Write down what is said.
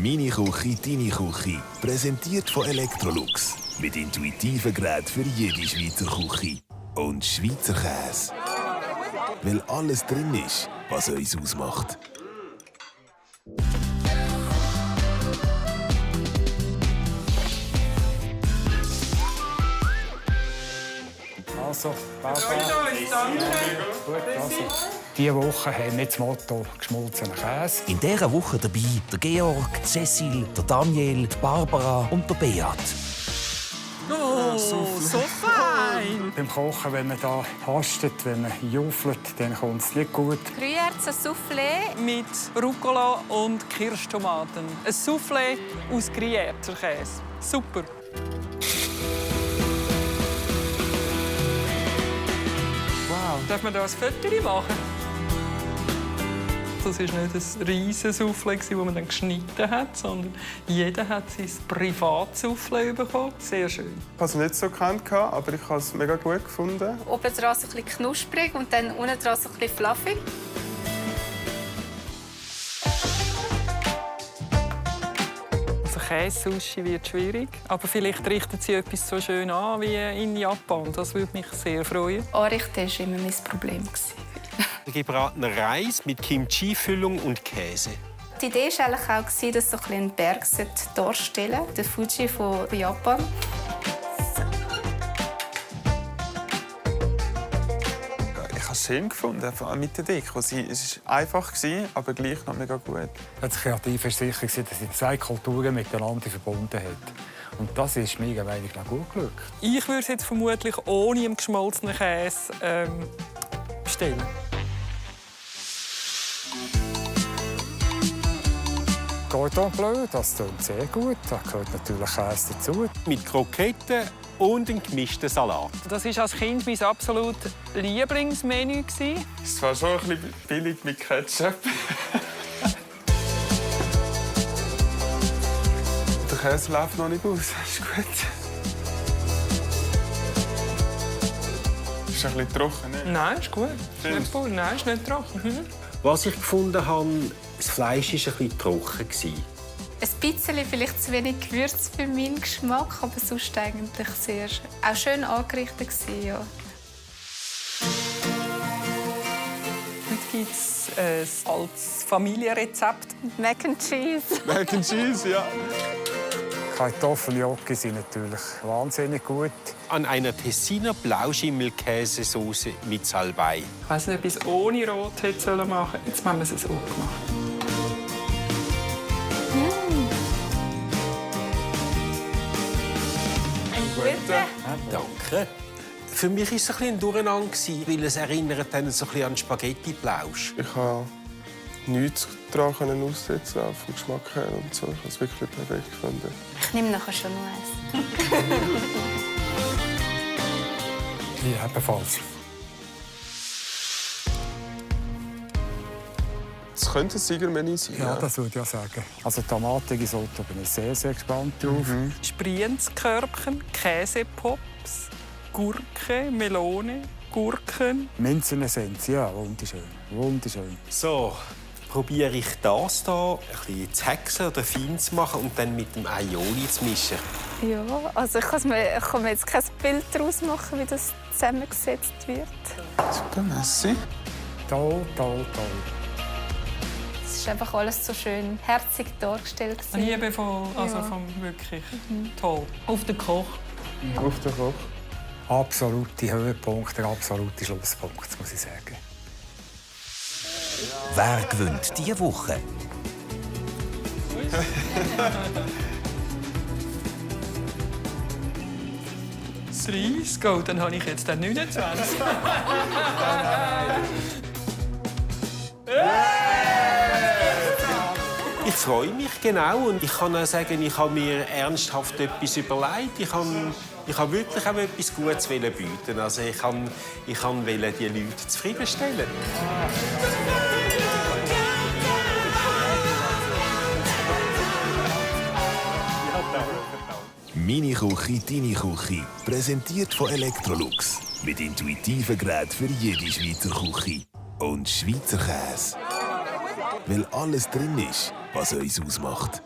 Meine Küche, deine Küche. Präsentiert von Electrolux. Mit intuitiven Geräten für jede Schweizer Küche. Und Schweizer Käse. Weil alles drin ist, was uns ausmacht. Also, diese Woche haben wir das Motto «Geschmolzener Käse». In dieser Woche dabei der Georg, Cecil, der Daniel, die Barbara und der Beat. Oh, so fein! Beim Kochen, wenn man da hastet, wenn man jufelt, dann kommt es nicht gut. Gruyère Soufflé. Mit Rucola und Kirschtomaten. Ein Soufflé aus Gruyère-Käse. Super! Wow. Darf man da ein Foto machen? Das war nicht ein riesiges Soufflé, das man dann geschnitten hat, sondern jeder hat sein Privatsoufflé bekommen. Sehr schön. Ich habe es nicht so gekannt, aber ich habe es mega gut gefunden. Oben dran so ein bisschen knusprig und dann unten dran so ein bisschen fluffy. Also Käse-Sushi wird schwierig, aber vielleicht richtet sie etwas so schön an wie in Japan. Das würde mich sehr freuen. Anrichten war immer mein Problem. Gebratene Reis mit Kimchi-Füllung und Käse. Die Idee war eigentlich auch, dass so ein bisschen einen Berg darstellen sollte, der Fuji von Japan. Ich habe es schön gefunden, vor allem mit der Deko. Es war einfach, aber gleich noch mega gut. Das Kreative war sicher, dass sie zwei Kulturen miteinander verbunden hat. Und das ist mir eigentlich noch gut gelungen. Ich würde es jetzt vermutlich ohne einen geschmolzenen Käse bestellen. Cordon Bleu, das klingt sehr gut. Da gehört natürlich Käse dazu. Mit Kroketten und einem gemischten Salat. Das war als Kind mein absolutes Lieblingsmenü. Es war schon ein bisschen billig mit Ketchup. Der Käse läuft noch nicht aus. Das ist gut. Ist ein bisschen trocken, ne? Nein, ist gut. Ist nicht voll. Nein, ist nicht trocken. Was ich gefunden habe, das Fleisch war ein bisschen trocken. Ein bisschen vielleicht zu wenig Gewürz für meinen Geschmack, aber sonst eigentlich sehr auch schön angerichtet. Ja. Heute gibt es ein altes Familienrezept. Mac and Cheese. Mac and Cheese, ja. Kartoffeljocke sind natürlich wahnsinnig gut. An einer Tessiner Blauschimmelkäsesauce mit Salbei. Ich weiss nicht, ob ich es ohne Rot hätte machen sollen. Jetzt haben wir es so gemacht. Danke. Für mich war es ein bisschen ein Durcheinander, weil es erinnert dann so ein bisschen an Spaghetti-Plausch. Ich habe nichts daran aussetzen vom Geschmack her und so. Ich habe es wirklich perfekt gefunden. Ich nehme nachher schon noch eins. Ja, ebenfalls. Es könnte ein Siegermenü sein. Ja, das würde ich ja sagen. Also Tomatenrisotto bin ich sehr, sehr gespannt drauf. Sprienzkörbchen, Käsepops, Gurke, Melone, Gurken. Minzenessenz, ja, wunderschön. Wunderschön. So, probiere ich das hier ein bisschen zu häckseln oder fein zu machen und dann mit dem Aioli zu mischen. Ja, also ich kann mir jetzt kein Bild daraus machen, wie das zusammengesetzt wird. Super, merci. Toll, toll, toll. Es ist einfach alles so schön herzig dargestellt. Liebevoll, also Ja. wirklich toll. Auf den Koch. Auf den Koch. Absolute Höhepunkt, der absolute Schlusspunkt, muss ich sagen. Wer gewinnt diese Woche? Das Reis, go, dann habe ich jetzt den 29. Ich freue mich, genau. Und ich kann auch sagen, ich habe mir ernsthaft etwas überlegt. Ich habe wirklich auch etwas Gutes bieten. Also ich wollte die Leute zufriedenstellen. Meine Küche, deine Küche. Präsentiert von Electrolux. Mit intuitiven Geräten für jede Schweizer Küche. Und Schweizer Käse. Weil alles drin ist, was uns ausmacht.